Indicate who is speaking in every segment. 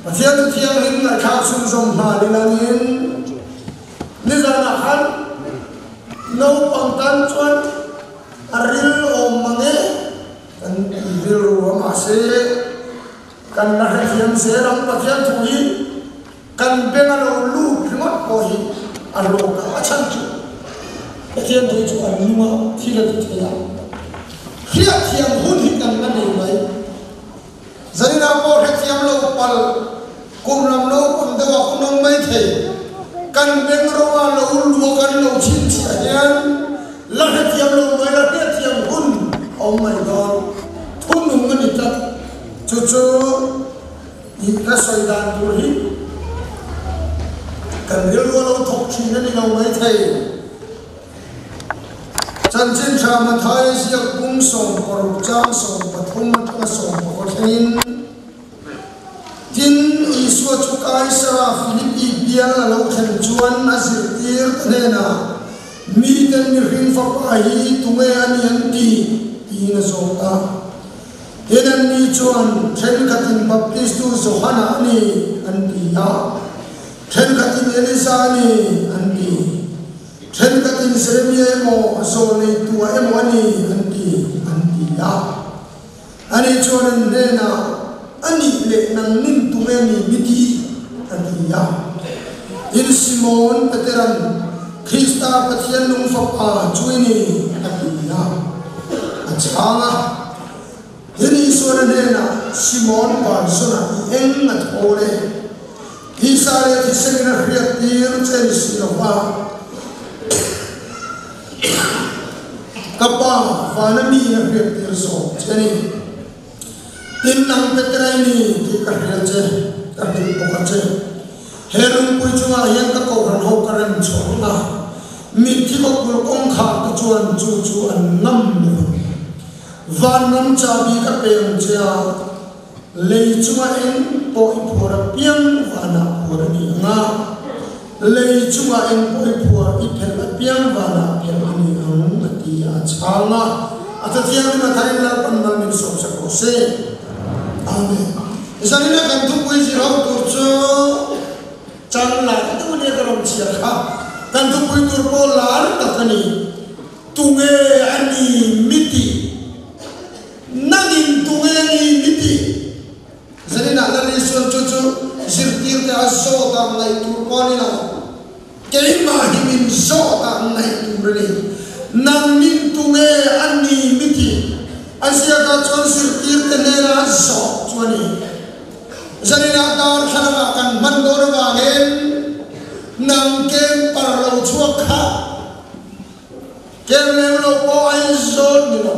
Speaker 1: Pathian Thu Thianghlim ngaihthlak chhunzawm nghal ilangin nizanah khan naupang tan chuan a ril awm mang e kan ti rilru a mahse kan la hrethiam zel ang Pathian Thu hi Kan beng a lo lut ringawt pawh hi a hlawk a, a chhan chu Pathian thu chu an lung a, thil a ti thei a. Hriatthiam hun hi kan la nei mai. Zaninah pawh hrethiam lo pal kum lam naupang deuh a hun awm mai thei. Kan beng rawng a lo luah kan lo chhinchhiah hian la hrethiam lo mai la hriatthiam hun a awm mai dawn. Thunung a ni tlat. Chu chu. Tih ka sawi dan tur hi kan rilru a lo thawk thin a ni lo maithei. Chanchin tha Mathaia ziak bung 16 chang 13 atanga 16 thlengin, Tin, Isua chu Kaisara Filipi bial a lo thlen chuan a zirtir ta hnenah, Miten mihring fapa hi tunge a ni an ti? tiin a zawt a. Tin, anni chuan, Thenkhatin Baptistu Johana a ni, an ti a. Thenkhatin Elija a ni, an ti. Thenkhatin Jeremia emaw, Zawlneitua emaw a ni, an ti, an ti a. Ani chuan an hnenah, A nih leh nang nin tunge ni mi ti? a ti a. Tin, Simon Peteran, Krista Pathian nung Fapa chu i ni, a ti a. A chhang a. Tin, Isuan a hnenah, Simon Barjona, i eng a thawl e? Tisa leh thisen in a hriat tir che ni si lo va. Ka Pa, vana mi in a hriat tir zawk che ni. Tin, nang Petra i ni tih ka hria che, ka hrilh bawk a che. He lungpui chungah hian ka kohhran ho ka rem chhuah a, mitthi kawkul kawngkhar te chuan chu chu an ngam lo ang. Vanram chabi ka pe ang che a, lei chunga eng pawh i phuar apiang vanah phuar a ni ang a, lei chunga eng pawh i phuar i phelh apiang vanah phelh a ni ang, a ti a, a chhang a. A Cathianghlim a tharin Lalpan mal min sawmsak rawh se. Amen. Zanina kan thupui zir ho tur chu chang lar deuh ania ka rawn chhiar kha. Kan thupui tur pawh lar tak a ni. Tunge a ni mi tih? Nangin tunge a ni mi tih? Zaninah Lal Isuan chu chu zirtirte a zawt a ngaih tur pawh a ni lo. Keimah hi min zawt a ngaih tur a ni. Nang min tunge a ni mi tih? A ziakah chuan zirtirte hnena a zawh chu a ni. Zaninah darthlalangah kan hman dawn avangin nang kem par lo chhuak kha Kem lem lo pawh a inzawn ni lo.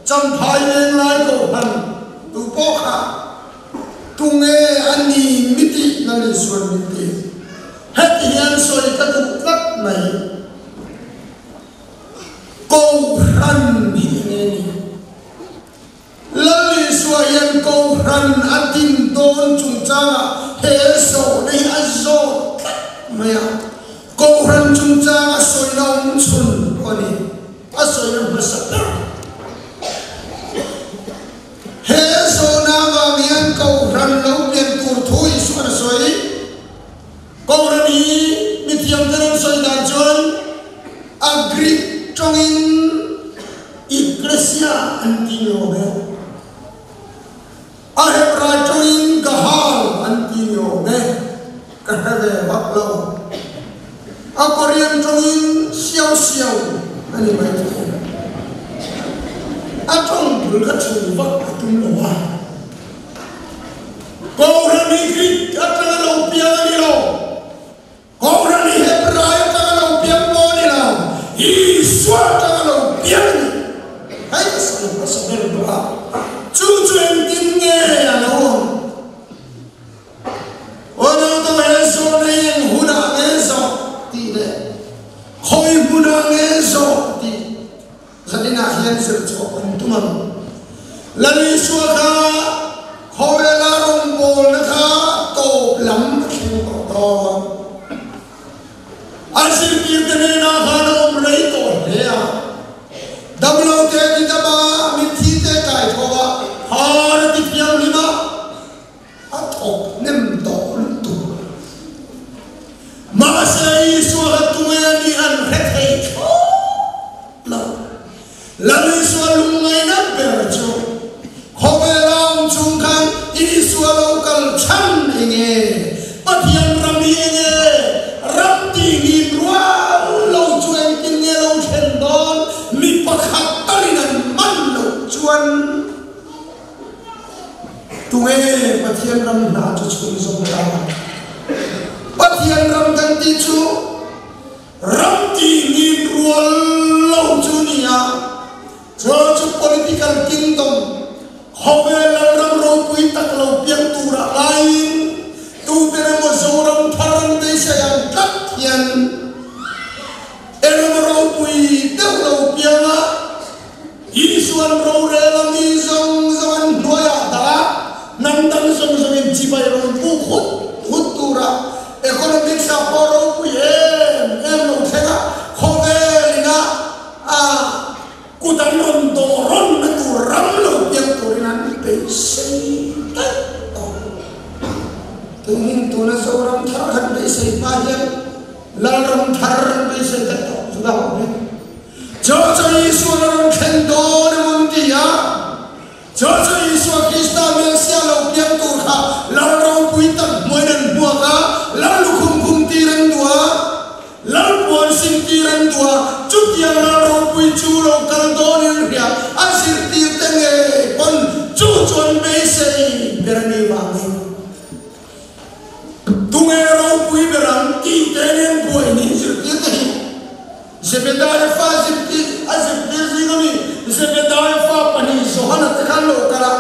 Speaker 1: Champhai leng lai kohhran tu pawh kha tunge a ni mi tih na ni suan min ti. Heti hian sawi ka duh tlat mai. Kohhran hi enge ni? Lal Isua hian Kohhran a din dawn chungchangah he zawhna hi a zawt tlat mai a. Kohhran chungchang a sawina awm chhun pawh a ni. A sawina hmasa ber. He zawhna avang hian Kohhran lo pian tur thu Isuan a sawi. Kohhran hi mithiamte an sawi dan chuan a Greek tawngin Ekklesia an ti ni awm e. A Hebrai tawngin Gahal an ti ni awm e. Ka hre ve vak lo. A Korean tawngin Xiao Xiao a ni mai thei. A tawng bul kha chhui vak a tum lo a. Kohhran hi Greek atanga lo piang a ni lo. Kohhran hi Hebrai atanga lo piang pawh a ni lo. Isua atanga lo piang a ni. Hei ka sawi hmasa ber bawk a. Chu chu engtin nge a lo awm? Aw nautawng he zawhna hi eng hunah nge zawh tih leh khawi hmunah nge zawh tih Zaninah hian zir chhuah kan tum ang. Lal Isua kha khawvela rawngbawlna kha tawp lam a thleng tawh dawn. A zirtirte hnenah khan a awm rei tawh hle a. Damlote ti dam a, mitthite kai tho a, har a ti thianghlim a, a thawk. Hnem tawh lutuk. Mahse Isua kha tunge a nih an hre thei thlawt lo. Lal Isua lungngaihna ber chu khawvel a awm chung khan Isua lo kal chhan enge? Pathian ram hi enge? Ram tihngin rual lo chu engtin nge lo thlen dawn? Mi pakhat talin an man loh chuan Tunge Pathian ram hna chu chhunzawm ta? Pathian ram kan tih chu ram tihngin rual lo chu ni a, chu chu political kingdom, khawvel lalram ropui tak lo piang turah laiin tuten emaw Zoram thar an beisei ang tlat hian eng emaw ropui deuh lo piang a, Isuan rorel a mi zawng zawng an hnuaiah dah a, hnam dang zawng zawngin chibai rawn puk hut hut tura economics ah pawh ropui em em lo thleng a, khawvel ina a kut an rawn dawh rawn na tur ram lo piang turin an beisei daih tawh. Tun tuna Zoram thar kan beisei hma hian Lalram thar an beisei daih tawh chu ka hawh hle. Church-a Isuan a rawn thlen dawn emaw an ti a, Church-a Isua Krista Messiah lo piang tur kha Lal ropui tak hmuain an hmuak a, Lal lukhum khum tir an duh a, Lal puan sin tir an duh a, chutiang Lal ropui chu lo kal dawnin an hria, a zirtirte ngei pawn chu chu an beisei ber a nih vangin. Tunge ropui ber ang tih te nen buai nih zirtir te hi Zebedaia fa zirtir a zirtir zing ami Zebedaia fa pahnih Johana te khan lo kal a,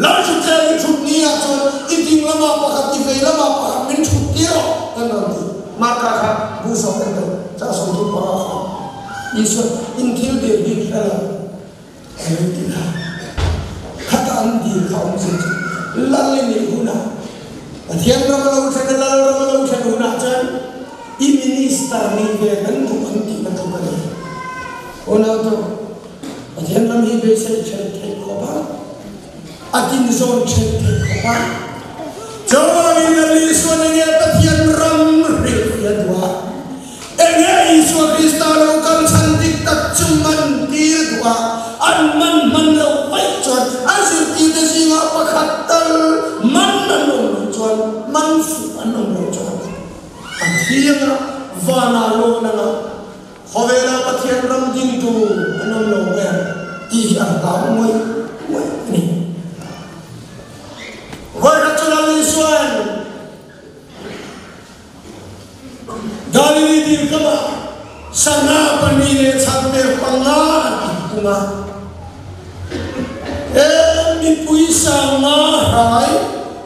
Speaker 1: Lal Thuthleng i thut ni ah chuan i ding lamah pakhat i vei lamah pakhat min thut tir rawh kan rawn ti. Marka kha bu zawk en deuh chah sawmthum panga khan Isua in thil dil hi hre lo. A lo ti la. Khata an dil kha awm zir chu Lal i nih hunah, Pathian ram a lo thlen a, Lal ram a lo thlen hunah chuan i minister nih ve kan duh ang tih na tluk a ni. Unau chu Pathian ram hi beisei then theih khawp a, a tinzawn then theih khawp a, chuvangin Lal Isuan enge Pathian ram hrilhfiah duh a, Enge Isua Krista lo kal chhan dik tak chu man tir duh a, an man hman loh vaih chuan a zirtirte zingah pakhat tal man an awm loh chuan, man fuh an awm loh chuan a thiang a, vanah lawn anga khawvela Pathian ram dingtu an awm lo mai ang tih hi a hlau ngawih ngawih a ni. Vawikhat chu Lal Isua'n Galili dil kamah sangha pahnih leh chhangper panga an inpung a. He mipui sangha hrai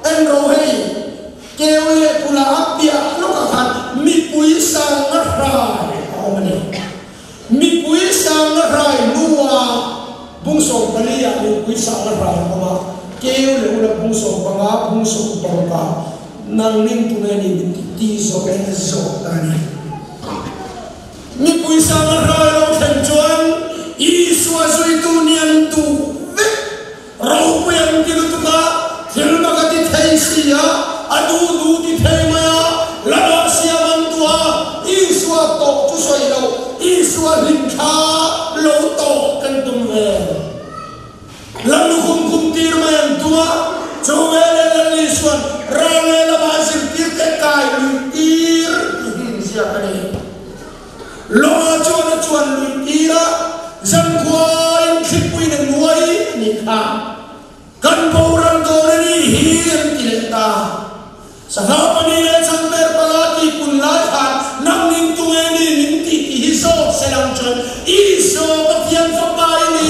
Speaker 1: en ro hei keu leh pula a piah lawkah khan mipui sangha hrai a awm a ni. Mipui sangha hrai hnua bung 14 ah mipui sangha hrai a awm a, keu leh ula bung 15, bung 16 ah Nang ning tu nge ni min ti ti zawk in a zawk ta a ni. Mipui sang a hrai lo thlen chuan Isua zuitu nih an duh vek. Ropui an ti lutuk a, thil mak a ti thei si a, a duh duh ti thei mai a, lamah siam an duh a, Isua tawh chu sawi lo, Isua hlimthla lo tawh kan tum ve. Lal lukhum khum tir mai an tum a, chu veleh Lal Isua'n ral lehlamah zirtirte kai lui tir tih hi inziak a ni. Lawngah chuan a chuan lui tir a, zankhuain thlippuiin a nuai a nih kha. Kan boral dawn a nih hi an ti leh ta. Sangha pahnih leh changber panga tih pun lai khan nang ning tu nge ni min tih tih hi zawk se lang chuan Isua Pathian fapa i ni,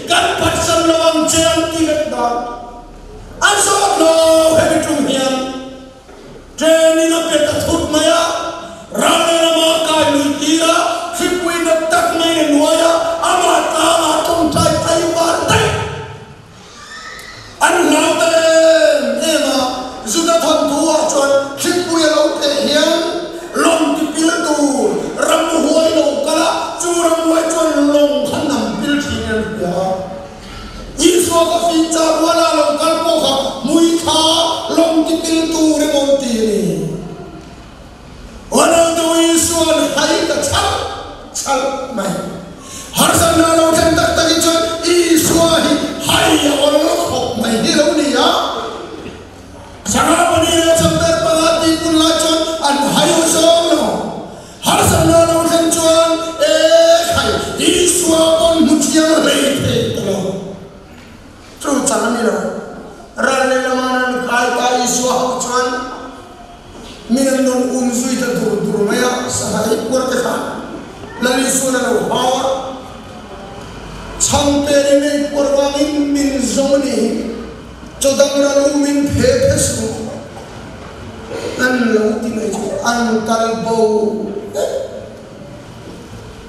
Speaker 1: kan phatsan lo ang che an ti vek dan. A zawt lo hemi tum hian training a pe ta thut mai a, ral leh lama a kai lui tir a, hripui nat tak maiin a nuai a, amah tlangah tawngtai tlaivar daih. An hlau ta em em a, Juda thawnthu ah chuan thlipui a lo tleh hian lawng ti pil tur ramhuai lo kal a, chu ramhuai chuan lawng kha nam pil thin in an hria a. Isua ka fing chah ruala lo kal pawh kha hmui thla lawng ti tipil tur emaw an ti a ni. Ronaldo Isuan hai ta chhalh chhalh mai. Harsatna lo thlen tak tak hi chuan Isua hi hai a awl khawp mai hi lo ni a. Sangha pahnih leh changber panga tih hun lai chuan an hai u zawng lo. Harsatna lo thlen chuan e khai Isua pawn hmu thiang hlei thei ta lo. Chu chang a ni lo. Ral leh lama nan kai ta Isua ho chuan min an rawn um zui ta dur dur mai a, sangha ei puar te khan Lal Isuan a lo hau a. Changper in ei puar vangin min zawng a ni hi. Chaw dang ral um in phe phe suh an lo ti mai chu an kal bo vek.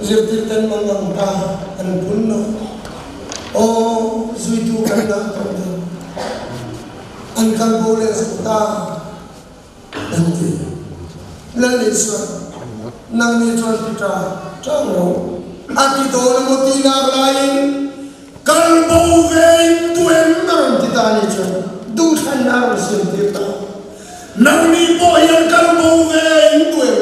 Speaker 1: Zirtir ten mang ang ta an phun lo. Aw zuitu kan ngah tawh deuh. An kal bo leh zo ta an ti. Lal Isua, nangni chuan ti ta tang rawh. A ti dawn emaw tihnak laiin kal bo ve in tuem a rawn ti ta a nih chuan duhthlanna a rawn siam tir ta. Nangni pawh hian kal bo ve in tuem.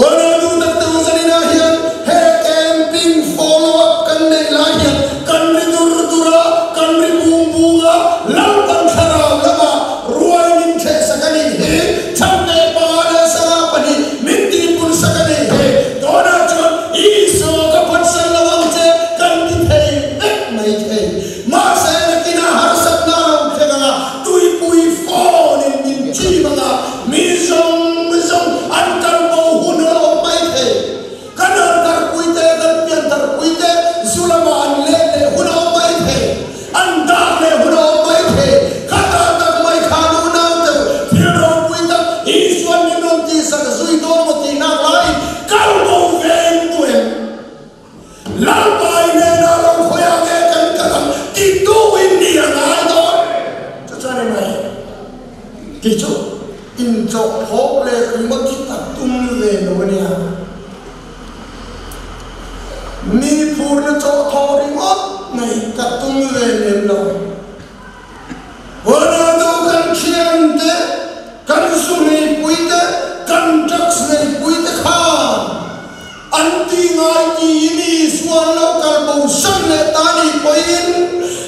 Speaker 1: Aw duh tak te u zaninah hian he camping follow up kan neih lai hian kan ri dur dur a, kan ri bung bung a, Lalpan thlarau lamah ruai min thleh sak a nih hi, chhan leh pa leh sangha pahnih min tihpun sak a nih hi, tunah chuan Isua ka phatsan lo ang che kan ti thei vek mai thei. Mahse nakinah harsatna a lo thleng ang a, tuipui phone in min chim ang a, mi zawng zawng an kal bo hun a lo awm mai thei. Kan hartarpui te, kan piantarpui te zu lamah an let leh hun a awm mai thei, an dak leh hun a awm mai thei. Khatah tak mai khan u naute thil ropui tak Isuan min rawn tihsak zui dawn maw tihnak laiin kal bo ve in tu em? Lalpai nena lo khawiah nge kan kal ang ti tu in ni a ngai dawn? Chu chuan i mai ti chu inchawh phawk leh ringawt hi ka tum ve lo a nia. Mi phurna chawh thawh ringawt mai ka tum ve lem lo. Ronaldo kan thian te, kan zu neipui te, kan drugs neipui te khan an ti ngai tiin Isua an lo kal bo san leh ta nih pawhin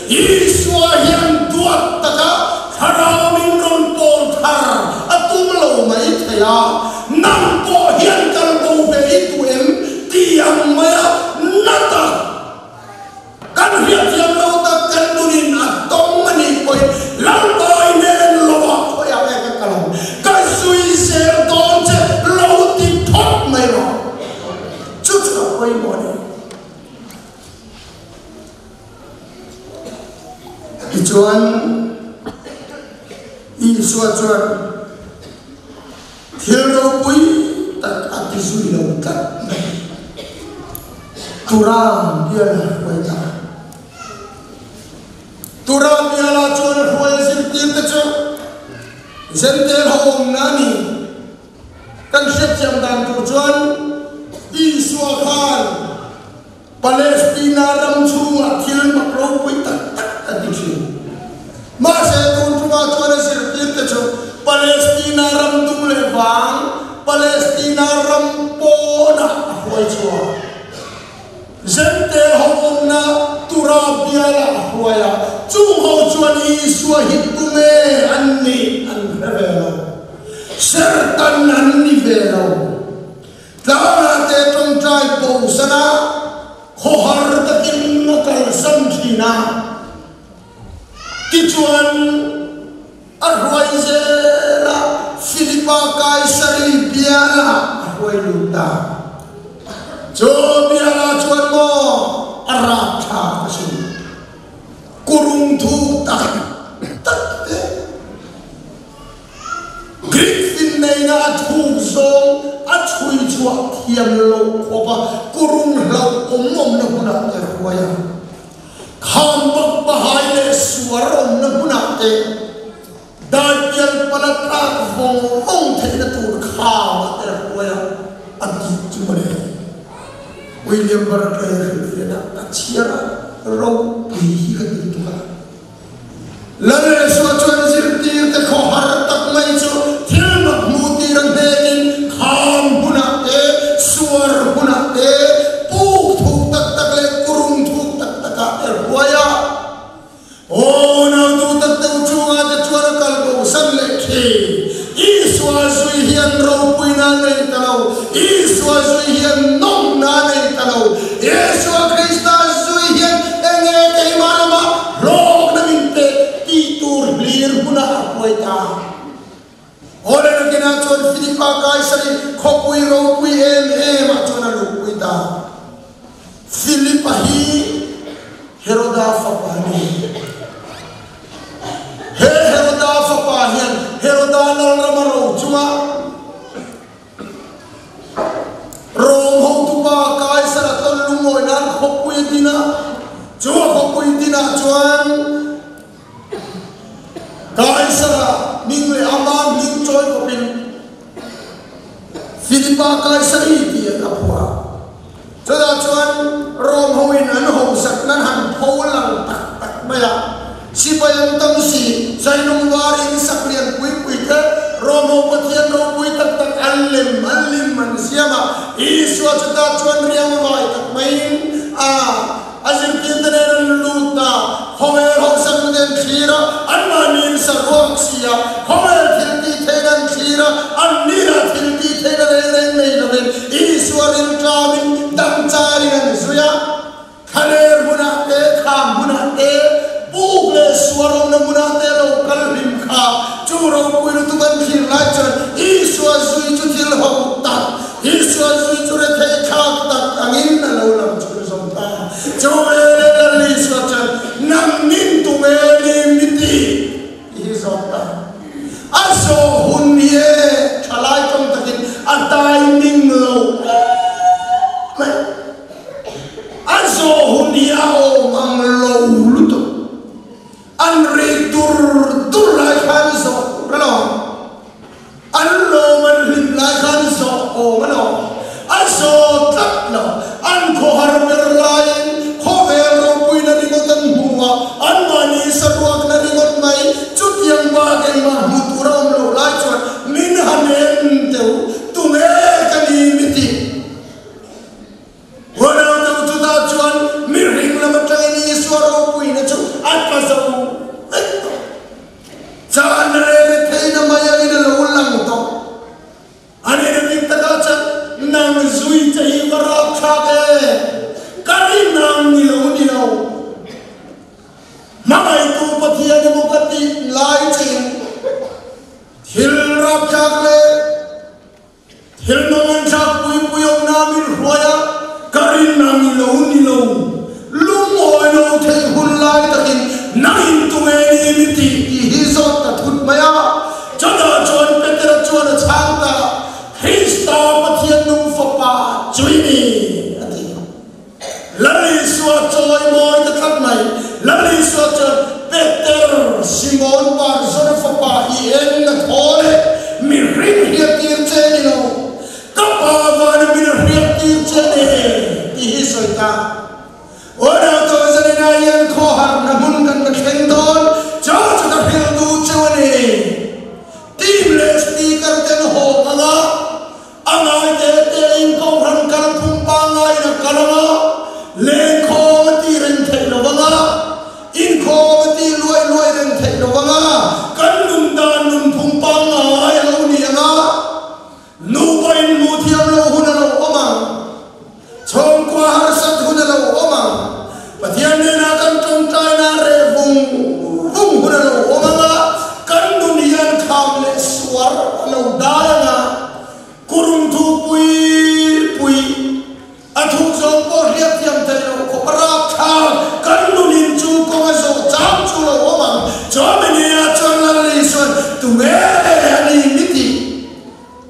Speaker 1: Isua hian duat taka thlarau min rawn pawl thar a tum lo mai thei a, nang pawh hian kal bo ve i duh em ti ang maia na tak. Kan hriatthiam lo tak kan nunin a tawng a nih pawhin Lalpai nen lovah khawiah nge ka kal ang? Ka zui zel dawn che lo ti phawt mai rawh. Chu chu a pawimawh a ni. Tichuan Isua chuan Thil ropui tak a ti zui lo tlat mai. Tura biala hruai ta. Tura biala chuan a hruai a zirtir te chu Zentel ho awmna a ni. Kan hriatthiam dan tur chuan Isua khan Palestina ram chhungah thil mak ropui tak tak a ti thin. Mahse, tun tumah chuan a zirtirte chu Palestina ram dung leh vang, Palestina ram pawnah a hruai chhuak. Zentel ho awmna Tura bialah a hruai a, chung ho chuan Isua hi tunge an nih an hre ve lo. Sertan an ni ve lo. Tlangah te tawngtai bosan a, khawhar takin a kalsan thin a. Tichuan, a hruai zel a, Philipa Kaisari bialah a hruai lut ta. Chu bialah chuan maw a rapthlak a si. Kurung thuk tak tak te. Greek finneihna a thuk zawng a chhui chhuah thiam loh khawp a kurung hlauh awm awmna hmunah te hruai a, kham bak pahai leh suar awmna hmunah te daipial pala tlak vawng vawng theihna tur khamah te hruai a, a tih chu mawle. William Barclay a hrilhfiahna a chhiar a, ropui hi ka ti tuk a. Lal Isua chuan zirtir. lo. Isua zui hian nawmna a nei ta lo. Isua Krista zui hian enge keimah lama hlawkna min pek tih tur hlir hunah a hruai ta. Awle nakinah chuan Philipa Kaisari khawpui ropui em em ah chuan a luhpui ta. Philipa hi Heroda fapa a ni. He Heroda fapa hian Heroda lalrama ro chunga Rom hotupa Kaisara tawn lungawi nan khawpui a din a, chu a khawpui dinah chuan Kaisara hming leh ama hming chawi kawpin Philipa Kaisari tih a phuah. Chutah chuan Rom hoin an hausak nan han pho lang tak tak mai a. Sipai an tam si, Zainung var in sak lian pui pui te, Rom ho Pathian ropui tak tak an lem, an lim an siam a. Isua chutah chuan riang vai tak maiin a a zirtirte nen an lut a, khawvel hausak na te an thlir a, anmahni in saruak si a, khawvel thil tih theihna an thlir a, an nila thil tih theihna reng reng nei lovin Isua rilṭamin dangcharin an zui a, thlaler hmunah te, kham hmunah te, buk leh suarona hmunah te lo kal hlim kha chu ropui lutuk an thlir lai chuan Isua zui chu thil ho tak Isua zui chu rethei thlak tak angin a lo lang chhun zawm ta. Chu veleh Lal Isua chuan, Nang min tu nge ni mi ti? Ti hi zawk ta. A zawh hun hi e thalai tawng takin a timing lo em mai. A zawh hun hi a awm ang lo lutuk. An ri dur dur lai khan zawh tur a lo. An lawm an hlim lai khan zawh awm a lo, a zaw tlat lo. An khawhar ber laiin khawvel ropuina ringawt an hmu a, anmahni saruakna ringawt mai. Chutiang bak engmah hmuh tur a awm loh lai chuan min han en deuh, tunge ka ni mi tih? Huanau deuh chutah chuan mihring lam atangin Isua ropuina chu a tla zo vek tawh. Chan rere theihna mai angin a lo lang tawh. A ni ring takah chuan nang zui che hi va rapthlak e, ka rin ang ni lo ni lo. Hmangaihtu Pathian emaw ka tih lai chein thil rapthlak leh Thil hmang an thlak pui pui awmna min hruai a, ka rin ang i lo ni lo. Lungawi lo theih hun lai takin nangin tunge ni mi tih tih hi zawt ta thut mai a. Chutah chuan Petera chuan a chhang ta, Krista Pathian nung Fapa chu i ni, a ti. Lal Isua chawimawi ta tlat mai. Lal Isua chuan, Peter, Simon Barzona fapa i eng a thaw le, mihring hriattir che ni lo, ka Pa vana min hriattir che ni, tih hi sawi ta. Aw Doctor Zanina hian khawharna hmun kan la thleng dawn, chu chu ka hrilh duh cheu a ni. Team leh speaker ten haw hmang a, A ngai te te in Kohhran kalphung pangaiin a kal ang a, lengkhawm a ti reng theih lo vang a, inkhawm a ti luai luai reng theih lo vang a, kan nun dan nunphung pangngai a lo ni ang a, nupa inhmuh thiam loh hun a lo awm ang, chhawngkua harsat hun a lo awm ang, Pathian nena kan tawngtaina reh vung vung hun a lo awm ang a, kan nun hian kham leh suar a lo dai ang a, kurum thu pui pui a thuk zawng pawh hriat thiam theih loh khawp a rapthlak kan nunin chu kawng a zawh chang chu lo awm ang. Chuan mini ah chuan Lal Isuan tunge a ni mi tih?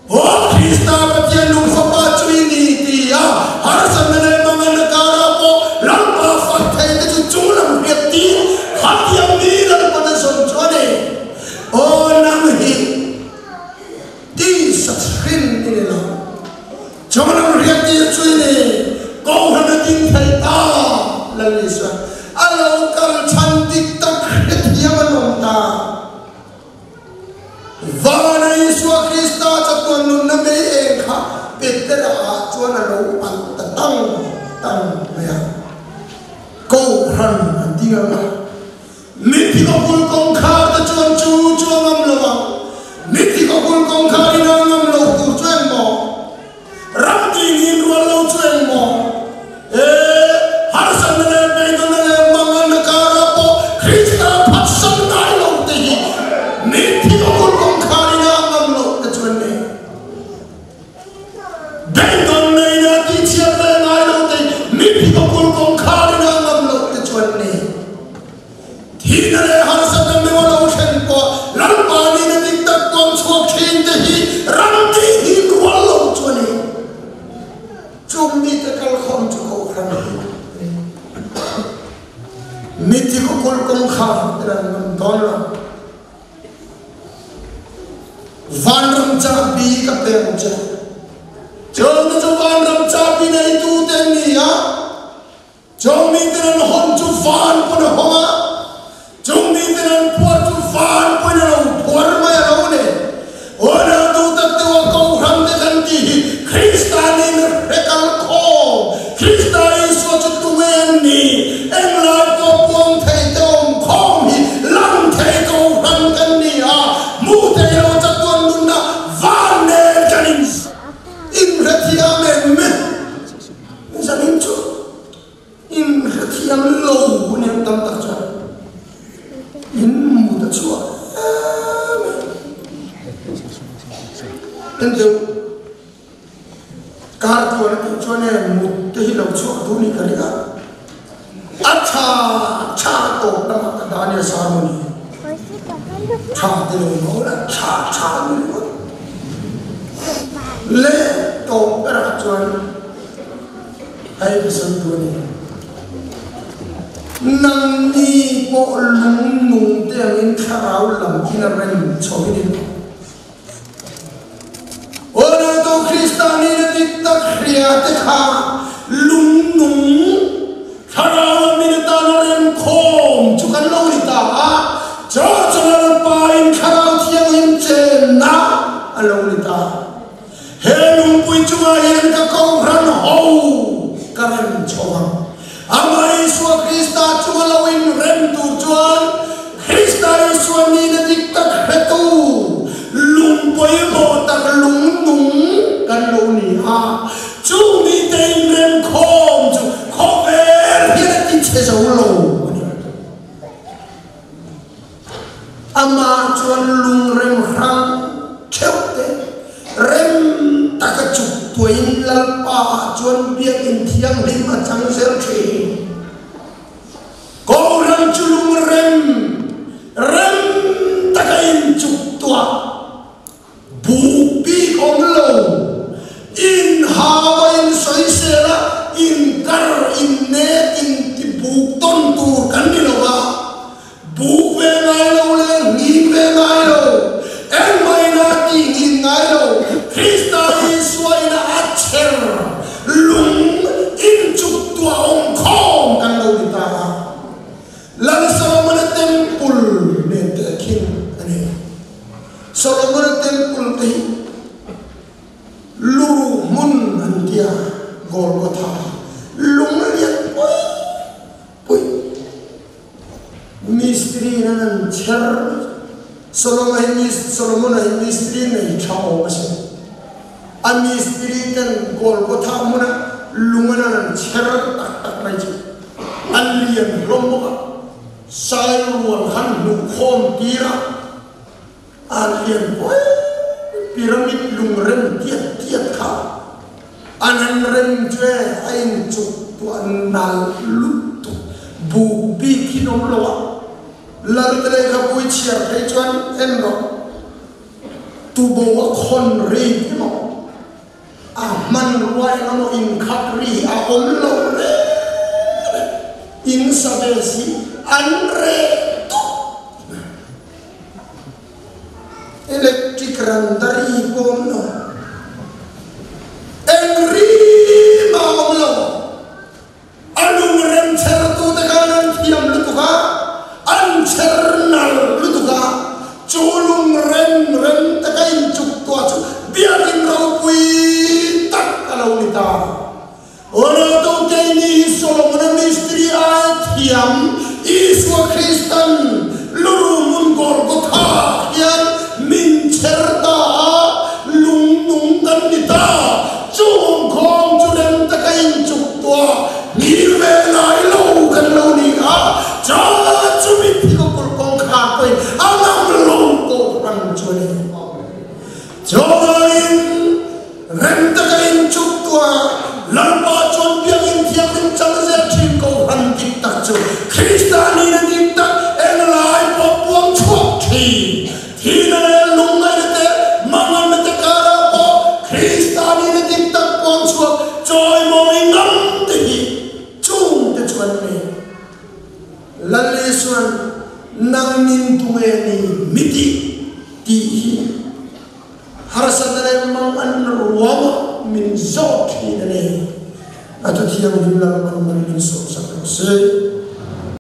Speaker 1: Aw Krista Pathian nung fapa chu i ni ti a, harsatna leh manganna karah pawh Lalpa fak thei te chu chung lam hriat tir khatiang mi Lalpan a zawn chu a ni. Aw nang hi tisa hrin i ni lo, chung lam hriat tir chu i ni, Kohhran a ding thei ta, Lal Isua a lo kal chhan dik tak hrethiam an awm ta. Vana Isua Krista chatuan nunna mei eng kha Petera ah chuan a lo alh ta tang tang mai a. Kohhran an ding ang a, Mithi kawkul kawngkhar te chuan chu chu a ngam lo ang. Mithi kawkul kawngkhar in a ngam lo tur chu engmaw? Vanram chahbi ka pe ang che. Chungte chu vanram chahbi neitute an ni a, chung miten an hawn chu van pawn a hawng a, chung miten an phuar chu van pawhin a lo phuar mai a lo ni. Unau tak deuha Kohhran te kan tih hi Krista nen hre kal khawm, Krista Isua chu tunge an ni? Englai pawh puang thei te awm khawm hi lang thei Kohhran kan ni a, hmuh thei lo chatuan nunna van nen kan in inhrethiam em? Zanin chu inhrethiam lo nen tam tak chuan in hmu ta chhuak em em. Engdeuh kar tluan a tih chuan e mut te hi lo chhuak duh ni ka ring a, a tha tha tawp lamah ka dah ania sermon hi tha te lo maw la tha tha ni ringawt leh tawp berah chuan Hei ka sawi tu a ni. Nangni pawh lung nung te angin thlarau lam in a rem chho in in awm. Aw Nangtu Krista nihna dik tak hria te kha lung nung thlarau lam in atan a rem khawm chu kan lo ni ta a, chaw chu Lalpa in thlarau thianghlim chenna a lo ni ta. He lungpui chungah hian ka Kohhran ho ka rem chho ang. Amah Isua Krista chunga lo inrem tur chuan Krista Isua nihna dik tak hretu lung pawimawh tak lung nung kan lo ni a. Chu mite inrem khawm chu khawvel hian a ti chhe zo lo a ni. Amah chuan lungrem hrang theuh te rem taka chuk tuaiin Lalpa ah chuan biakinn thianghlim a chang zel thin. Kohhran chu lungrem rem taka inchuk tuah Buk bik awm lo, inhau a insawisel a, inkar, innek, intibuk tawn tur kan ni lo va, buk ve ngai lo leh nghing ve ngai lo, engmahina tih nghin ngai lo, Krista Isua ina a cher lung inchuk tuah awm khawm kan lo ni ta a. Lal Solomon-a temple nen tehkhin a ni. Solomon-a temple te hi lu hmun an ti a, Golgotha lung lian pui pui mistiri in an an chher Solomon hi Solomon-a hi mistiri nei tha awm a si. A mistiri ten Golgotha hmuna lung an an chher tak tak mai chu a lian hlawm bawk a, Sairual khan hmuh khawm tir a. A lian pui pyramid lungrem tiat tiat kha an han rem chu e a inchuk tuah nal lutuk buk bik hi an awm lo a, Lalte lehkhabu i chhiar phei chuan en rawh tubo a khawn ri emaw a hmanrua eng emaw inkhat ri a awm lo reng reng in sa ve si an reh tuk mai. Electric ran dari pawh awm lo, eng ri mah awm lo. A lung rem chertute khan an thiam lutuk a, an cher nal lutuk a, chu lung rem rem taka inchuk tuah chu biakinn ropui tak a lo ni ta. Ronaldo keini hi Solomon-a mistiri aia thiam Isua Kristan lurumun Golgotha hian min chher ta a, lung nung kan ni ta. Chung khawng chu rem taka inchuk tuah ngir ve ngai lo kan lo ni a, cha chu mitthi ka kulh kawngkhar pawhin a ngam lo kohhran chu a ni. Chuan rem taka inchuk tuah Lalpa chuan biakinn thianghlim chang zel thin Kohhran dik tak chu Krista nihna dik tak englai pawh puang chhuak thin. Thihna leh lungngaihna te, manganna te karah pawh Krista nihna dik tak puang chhuak chawimawi ngam te hi chungte chu an ni. Lal Isuan, Nang min tunge ni miti tih hi. Harsatna leh mangan ruamah min zawt thin a ni. A thu thianghlim Lalpan mal min sawmsak rawh se.